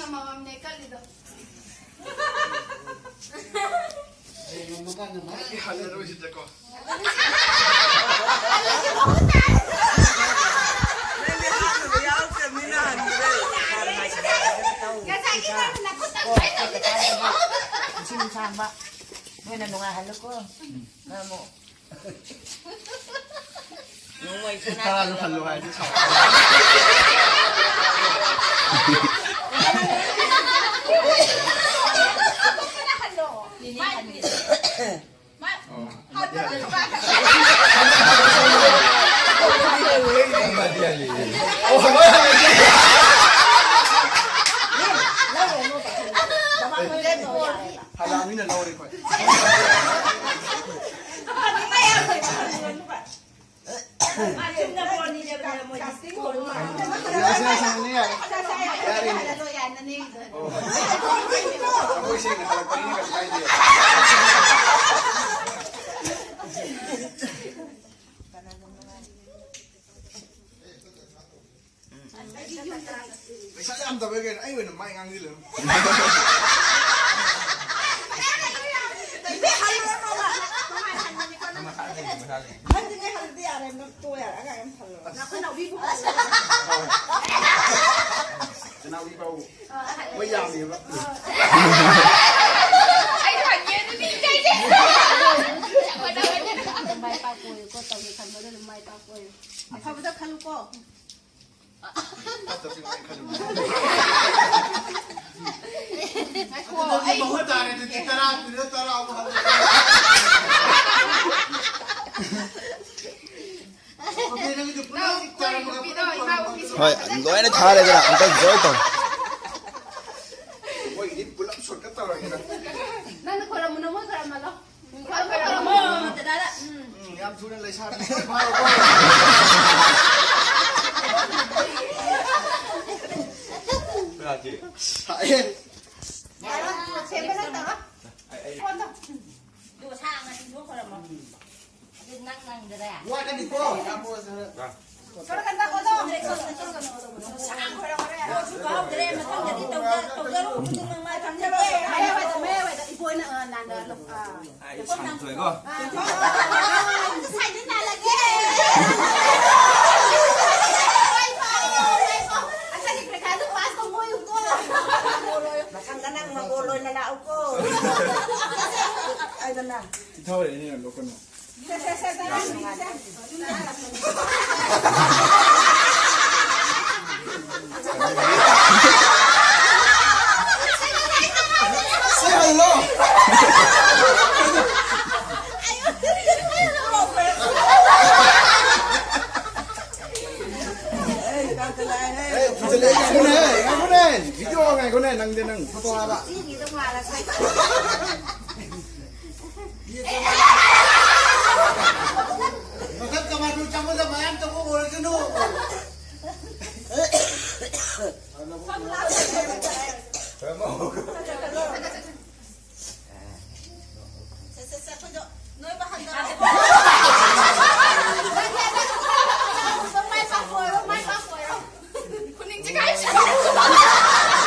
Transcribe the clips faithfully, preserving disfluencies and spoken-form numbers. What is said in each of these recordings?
ꯑꯃꯃꯝꯅꯦ ꯀꯜꯂꯤꯗꯣ꯫ ꯍꯌꯦꯡ ꯉꯝꯃꯀꯥꯟꯗ ꯃꯥ ꯍꯜꯂꯔꯣꯏꯁꯤꯗꯀꯣ꯫ ꯅꯪꯗꯤ ꯍꯥꯟꯅ ꯌꯥꯎꯔꯛꯇꯕꯅꯤꯅ ꯍꯟꯈ꯭ꯔꯦ꯫ ꯉꯁꯥꯏꯒꯤ ꯅꯪꯅ ꯅꯈꯨꯠꯇ ꯄꯥꯏꯔꯝꯃꯤꯗꯨꯗꯤ꯫ ꯏꯁꯤꯡ ꯁꯥꯡꯕ꯫ ꯅꯣꯏꯅ ꯅꯨꯡꯉꯥꯏꯍꯜꯂꯨꯀꯣ꯫ ꯅꯪ ꯑꯃꯨꯛ꯫ ꯅꯣꯡꯃꯩ ꯁꯅꯥ ꯇꯔꯥꯗꯣ ꯍꯜꯂꯣ ꯍꯥꯏꯔꯗꯤ ꯁꯥꯎ꯫ ꯍꯜꯂꯛꯑꯃꯤꯅ ꯂꯧꯔꯦ ꯑꯩꯈꯣꯏ꯫ ꯌꯥꯔꯦ, ꯌꯥꯔꯦ, ꯌꯥꯔꯦ꯫ ꯑꯣ꯫ ꯑꯩꯈꯣꯏ ꯁꯦꯡꯅ ꯍꯜꯂꯛꯄꯅꯤꯅ ꯀꯩꯁꯨ ꯀꯥꯏꯗꯦ꯫ ꯄꯩꯁꯥ ꯌꯥꯝꯗꯕꯩ ꯀꯩꯅꯣ ꯑꯩ ꯑꯣꯏꯅ ꯃꯥꯏ ꯉꯥꯡꯁꯤꯜꯂꯦ꯫ ꯅꯪꯗꯤ ꯅꯣꯏ ꯍꯜꯂꯗꯤ ꯌꯥꯔꯦ, ꯅꯪ ꯇꯣꯛꯑꯣ ꯌꯥꯔꯦ, ꯑꯉꯥꯡ ꯌꯥꯝ ꯍꯜꯂꯣ꯫ ꯅꯈꯣꯏ ꯅꯥꯎꯕꯤꯕꯨ ꯍꯜꯂꯣ꯫ ꯅꯅꯥꯎꯕꯤ ꯄꯥꯎ꯫ ꯃꯣꯏ ꯌꯥꯝꯃꯦꯕ꯫ ꯑꯩ ꯍꯟꯒꯦ ꯑꯗꯨꯗꯤ ꯏꯀꯥꯏꯖꯩ꯫ ꯑꯗꯨꯝ ꯃꯥꯏ ꯄꯥꯛꯄ ꯑꯣꯏꯌꯨꯀꯣ, ꯇꯧꯒꯦ ꯈꯟꯕꯗꯣ ꯑꯗꯨꯝ ꯃꯥꯏ ꯄꯥꯛꯄ ꯑꯣꯏꯌꯨ꯫ ꯑꯐꯕꯗ ꯈꯜꯂꯨꯀꯣ꯫ ꯐꯠꯇꯕꯁꯤꯡ ꯂꯣꯏ ꯈꯜꯂꯨ꯫ ꯉꯥꯏꯈꯣ, ꯑꯗꯨꯗꯤ ꯑꯩ ꯃꯍꯨꯠ ꯇꯥꯔꯦ ꯑꯗꯨꯗꯤ ꯇꯔꯥ ꯄꯤꯔꯣ, ꯇꯔꯥ ꯑꯃꯨꯛ ꯍꯜꯂꯣ꯫ ꯍꯣꯏ, ꯂꯣꯏꯅ ꯊꯥꯔꯦꯗꯅ, ꯑꯝꯇ ꯖꯣꯏ ꯇꯧ꯫ ꯃꯣꯏꯒꯤꯗꯤ ꯄꯨꯂꯞ ꯁꯣꯔꯠꯀꯠ ꯇꯧꯔꯒꯦꯗ꯫ ꯅꯪꯅ ꯈꯣꯏꯔꯝꯃꯨ, ꯅꯃꯣꯏ ꯈꯣꯏꯔꯝꯃꯜꯂꯣ꯫ ꯈꯣꯏꯔꯝꯃꯣ, ꯗꯗꯥꯗ꯫ ꯎꯝ, ꯌꯥꯝ ꯊꯨꯅ ꯂꯩꯁꯥꯕꯤ ꯁꯣꯏ ꯐꯥꯔꯕꯣ? ꯁꯥꯏꯌꯦ꯫ ꯌꯥꯔꯣ, ꯁꯦꯝꯕ ꯅꯠꯇꯕ꯫ ꯐꯣꯟꯗꯣ꯫ ꯑꯗꯨꯒ ꯁꯥꯡꯅ ꯇꯤꯡꯊꯣꯛꯈ꯭ꯔꯃꯣ꯫ ꯑꯗꯨ ꯅꯪ ꯅꯪꯗꯔꯦ꯫ ꯋꯥꯠꯀꯅꯤꯀꯣ꯫ ꯁꯣꯔꯣꯛ ꯍꯟꯗꯛ ꯑꯣꯟꯊꯣꯛꯑꯣ꯫ ꯁꯥꯡꯈ꯭ꯔ ꯍꯣꯔꯦꯟ꯫ ꯄꯣꯠꯁꯨ ꯐꯥꯎꯗ꯭ꯔꯦ, ꯃꯊꯪꯗꯗꯤ ꯇꯧ꯫ ꯑꯩ ꯁꯥꯟꯅꯊꯣꯛꯑꯦꯀꯣ꯫ ꯁꯥꯏꯗ ꯅꯥꯜꯂꯒꯦ꯫ ꯑꯁꯥꯒꯤ ꯄꯩꯈꯥꯗꯨ ꯄꯥꯁ ꯇꯧꯕ ꯑꯣꯏꯌꯨꯀꯣ꯫ ꯃꯊꯪꯗ ꯅꯪ ꯃꯪꯒꯣꯜ ꯑꯣꯏꯅ ꯂꯥꯛꯎꯀꯣ꯫ ꯑꯩꯗꯅ ꯏꯊꯧꯔꯦꯅꯦ ꯂꯣꯛꯀꯅꯨ꯫ ꯉꯥꯏꯈꯣꯅꯦ, ꯉꯥꯏꯈꯣꯅꯦ, ꯚꯤꯗꯤꯑꯣ ꯉꯥꯏꯈꯣꯅꯦ, ꯅꯪꯗꯤ ꯅꯪ ꯐꯣꯇꯣ ꯍꯥꯏꯕ꯫ ꯃꯊꯛ ꯀꯃꯥꯟꯗꯣ ꯆꯪꯕꯗ ꯃꯌꯥꯝ ꯆꯪꯕ ꯑꯣꯏꯔꯁꯅꯨ꯫ ꯁꯦ, ꯁꯦ, ꯁꯦ, ꯑꯩꯈꯣꯏꯗꯣ ꯅꯣꯏꯕ ꯍꯟꯊꯔꯛꯑꯣ꯫ ꯃꯥꯏ ꯄꯥꯛꯄ ꯑꯣꯏꯔꯣ, ꯃꯥꯏ ꯄꯥꯛꯄ ꯑꯣꯏꯔꯣ꯫ ꯈꯨꯅꯤꯡꯁꯦ ꯀꯥꯏ ꯆꯠꯈ꯭ꯔꯦ?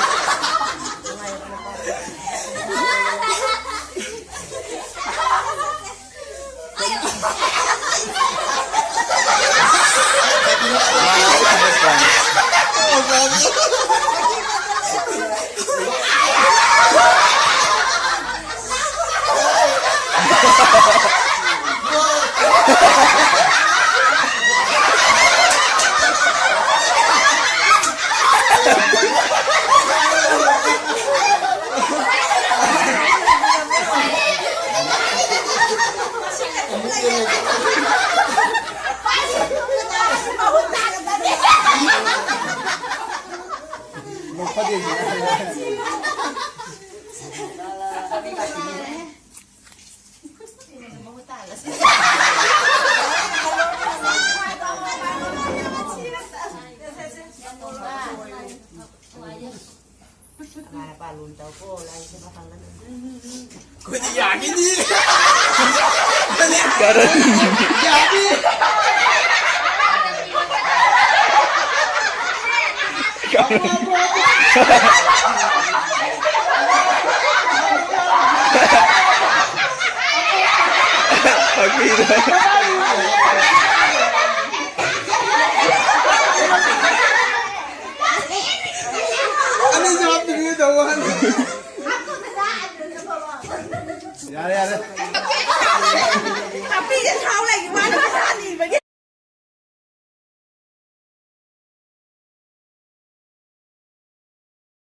ꯑꯩꯈꯣꯏꯗꯤ ꯌꯥꯒꯤꯅꯤ꯫ ꯀꯔꯟ꯫ ꯌꯥꯅꯤ꯫ ꯀꯔꯟ꯫ ꯑꯅꯤꯁꯨ ꯍꯥꯞꯄꯤꯒꯦ ꯇꯧꯕ ꯋꯥꯅꯤ꯫ ꯌꯥꯔꯦ, ꯌꯥꯔꯦ꯫ ꯅꯥꯄꯤꯁꯦ ꯊꯥꯎ ꯂꯩꯒꯤ ꯋꯥꯅꯤ, ꯄꯩꯁꯥ ꯅꯤꯕꯒꯤ꯫